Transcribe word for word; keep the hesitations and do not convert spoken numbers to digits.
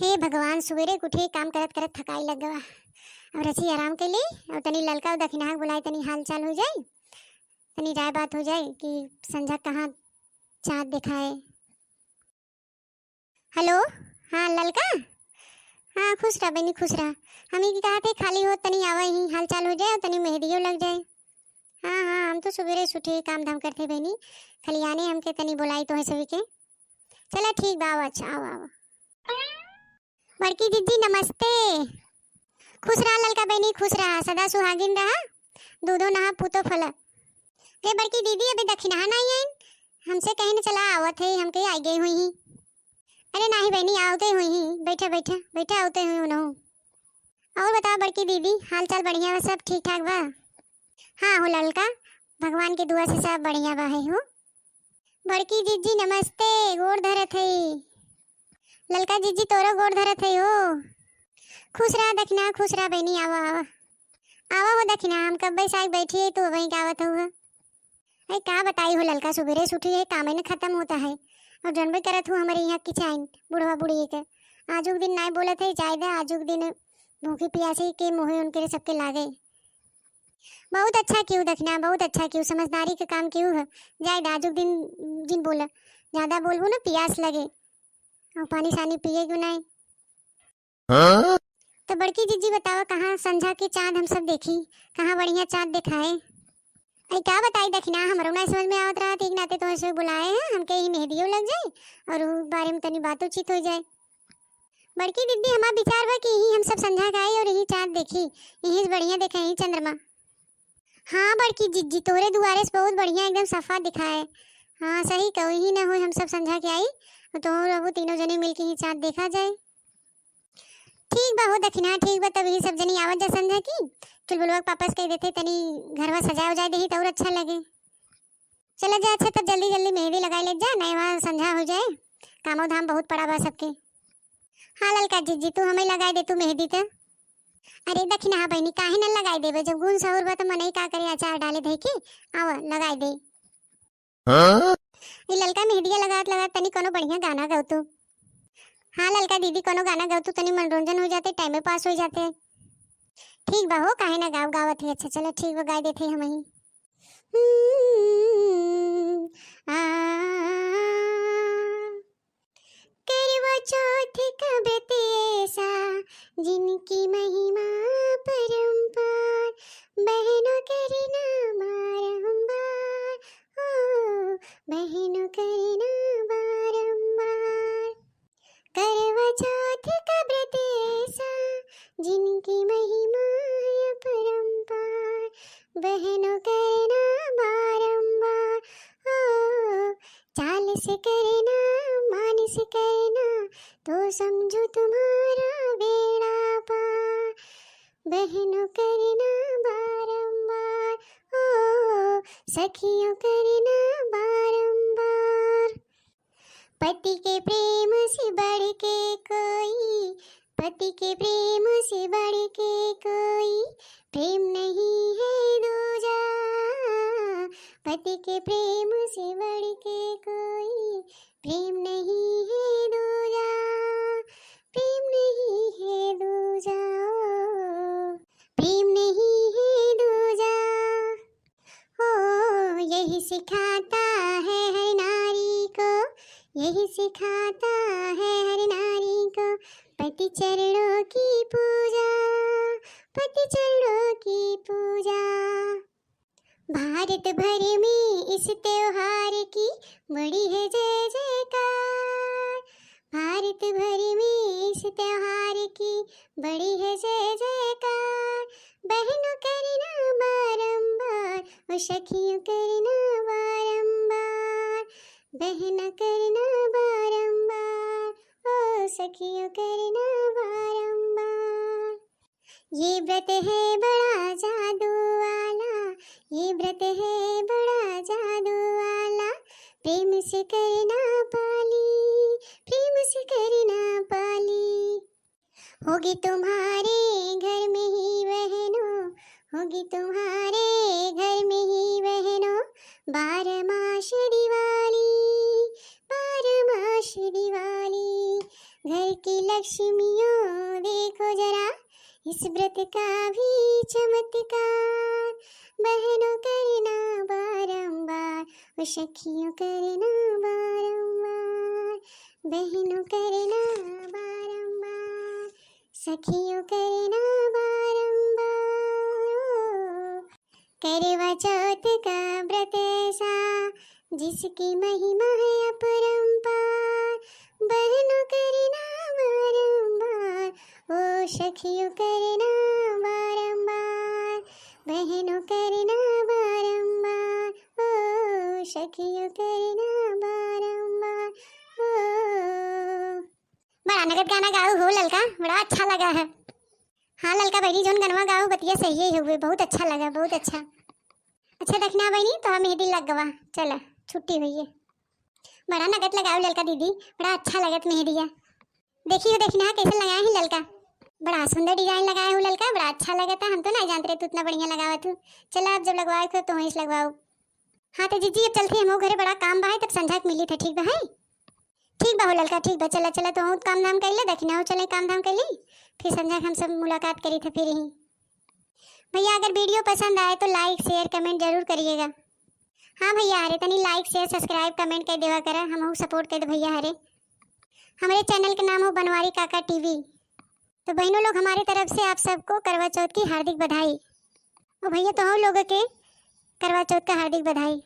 हे भगवान, सुबेरे के उठे, काम करत करत थकाई लग गवा। अब रची आराम के लिए, और तनी ललका और दखिनहा के बुलाए, तनी हाल चाल हो जाए, तनी राय बात हो जाए कि संझा कहाँ चाँद देखाए। हेलो, हाँ ललका, हाँ खुश रहा बहनी, खुश रहा। हम ही कहा थे खाली हो, तनी आवा ही, हाल चाल हो जाए और तनी मेहंदियों लग जाए। हाँ हाँ, हम तो सुबेरे से उठे काम धाम करते बहनी, खाली आने हमके तनी बुलाई तो है सभी के। चला ठीक बा, आवा, अच्छा आवा आवा। बड़की दीदी नमस्ते। खुश रहा ललका बहनी, खुश रहा, सदा सुहागिन रहा, दूधो नहा पूतो फला। अरे बड़की दीदी, अबे दखिनहा नाहीं आइन, हमसे कहीं न चला आवत है, हमके आई गई हुई ही। अरे नाहीं बहनी, आवते हुई ही, बैठा बैठा बैठा, आवते हुई उन्हों। और बताओ बड़की दीदी, हाल चाल बढ़िया बा, सब ठीक ठाक बा? हाँ हो ललका, भगवान के दुआ से सब बढ़िया बा है हो। बड़की जिज्जी नमस्ते, गोड़ धरत हई। ललका जिज्जी तोरो गोड़ धरत हई हो। खुश रहा दखिनहा, खुश रहा बहनी, आवा आवा। आवा हो दखिनहा, हम कब्बे से आके बैठी है, तू वहीं के आवत हो। अरे का बताई हो ललका, सुबेरे से उठी है, कामे न खत्म होता है। और जनबे करत हो हमरे यहाँ किचाइन बुढ़वा बुढ़ी के, आजुक दिन नाहीं बोलत है, जाए दे आजुक दिन, भूखी पियासी के मुँहे उनके सबके लागे। बहुत अच्छा किहू दखिनहा, बहुत अच्छा किहू, समझदारी के काम किहू है। जाए दे आजुक दिन जिन बोला, ज्यादा बोलबू ना पियास लगे, और पानी सानी पिए क्यों नाहीं। हाँ? तो बड़की जिज्जी बतावा, कहाँ संझा के चाँद हम सब देखी, कहाँ बढ़िया चाँद देखाए? अरे का बताई दखिनहा, हमरो ना समझ में आवत रहा, ठीक नाते तो ऐसे बुलाए हैं, हमके ही मेहंदियों लग जाए और उ बारे में तनी बातों चीत हो जाए। बड़की दीदी, हमार विचार बा कि यही हम सब संझा के आई और यही चाँद देखी, यही से बढ़िया देखा यही चंद्रमा। हाँ बड़की जिज्जी, तोहरे दुआरे से बहुत बढ़िया एकदम सफा दिखाए। हाँ सही कहो, यही ना हो हम सब संझा के आई और तोहर बाबू तीनों जने मिलके ही चाँद देखा जाए। ठीक बा हो दखिनहा, ठीक बा, तब यही सब जनी आवत जा संझा की। चुलबुलवा के पापा से कह देते तनी घरवा सजाए उजाए देही तो और अच्छा लगे। चला जा, अच्छा तब जल्दी जल्दी मेहंदी लगाए ले जा, नहीं वहाँ संझा हो जाए, कामो धाम बहुत पड़ा बा सबके। हाँ ललका जिज्जी, तू हमें लगाए दे तू मेहंदी त। अरे दखिनहा बहनी, काहे न लगाए देबे, जब गुण सहूर बा त मनई का करे, अचार डाले धई के, आवा लगाए दे। हाँ? ई ललका मेहंदिया लगात लगात तनी कोनो बढ़िया गाना गाओ तू। हाँ ललका दीदी, कोनो गाना गाओ तू, तनी मनोरंजन हो जाते, टाइम पास हो जाते। ठीक बा हो, काहे ना गाओ, गावत ही। अच्छा चलो ठीक बा, गाए देते हम ही। हम्म, आ, करवा चौथ का व्रत ऐसा, जिनकी महिमा परंपार, बहनों करना बारंबार, ओ, बहनों करना बारंबार। करवा चौथ का व्रत ऐसा, जिनकी महिमा अपरंपार, बहनों करना बारंबार, ओ, चाल से करना, मान से करना, तो समझो तुम्हारा बेड़ा पार। बहनों करना बारंबार, ओ, सखियों करना बारंबार। पति के प्रेम से बढ़ के कोई, पति के प्रेम से बढ़ के कोई प्रेम नहीं है दूजा। पति के प्रेम से बढ़ के कोई प्रेम नहीं है दूजा, प्रेम नहीं है दूजा, प्रेम नहीं है दूजा। ओ, यही सिखाता है हर नारी को, यही सिखाता है हर नारी को, पति चरणों की पूजा, पति चरणों की पूजा। भारत भर में इस त्योहार की बड़ी है जय जयकार, भारत भर में इस त्योहार की बड़ी है जय जयकार। बहनों करना बारंबार, ओ सखियों करना बारंबार। बहनों करना बारंबार, ओ सखियों करना बारंबार। ये व्रत है बड़ा जादू वाला, ये व्रत है बड़ा जादू वाला, प्रेम से करना पाली, प्रेम से करना पाली। होगी तुम्हारे घर में ही बहनों, होगी तुम्हारे घर में ही बहनों, बारह मास दिवाली, बारह मास दिवाली। घर की लक्ष्मियों, देखो जरा इस व्रत का भी चमत्कार। बहनों, करना बारंबार, ओ सखियों, करना बारंबार। बहनों, करना बारंबार, सखियों, करना बारंबार। करवा चौथ का व्रत ऐसा, जिसकी महिमा है अपरंपार। बहनों, करना बारंबार, ओ सखियों, करना बारंबार। बहनों, करना बारंबार, ओ सखियों, करना बारंबार। ओ बड़ा नगद गाना गाऊ हो ललका, बड़ा अच्छा लगा है। हाँ ललका बहिनी, जौन गनवा गाऊ बतिया सही ही हुए, बहुत अच्छा लगा, बहुत अच्छा। अच्छा दखिना बहिनी, तो मेहंदी लग गवा, चला छुट्टी हुई है। बड़ा नगद लगाऊ ललका दीदी, बड़ा अच्छा लगत मेहंदिया। देखी हो दखिना कैसे लगाए हैं ललका, बड़ा सुंदर डिजाइन लगाए हो ललका, बड़ा अच्छा लगता। हम तो नहीं जानते रहे तू इतना बढ़िया लगावत हो। चला अब जब लगवाए हो तो वहीं से लगवाओ। हाँ तो जीजी अब चलते हैं, हम घरे बड़ा काम बा है, तब संझा के मिली थे, ठीक बा है? ठीक बा हो ललका, ठीक बा, चला चला तो हम काम धाम कर ले, दखिना हो चले काम धाम कर ली, फिर संझा के हम सब मुलाकात करी थे फिर ही। भैया अगर वीडियो पसंद आए तो like share comment जरूर करिएगा। हाँ भैया हरे तनी like share subscribe comment कर देवा करा, हम सपोर्ट कर दे भैया हरे। हमारे चैनल के नाम हो बनवारी काका टीवी। तो बहनों लोग हमारे तरफ से आप सबको करवा चौथ की हार्दिक बधाई। और भैया तो हम लोगों के करवा चौथ का हार्दिक बधाई।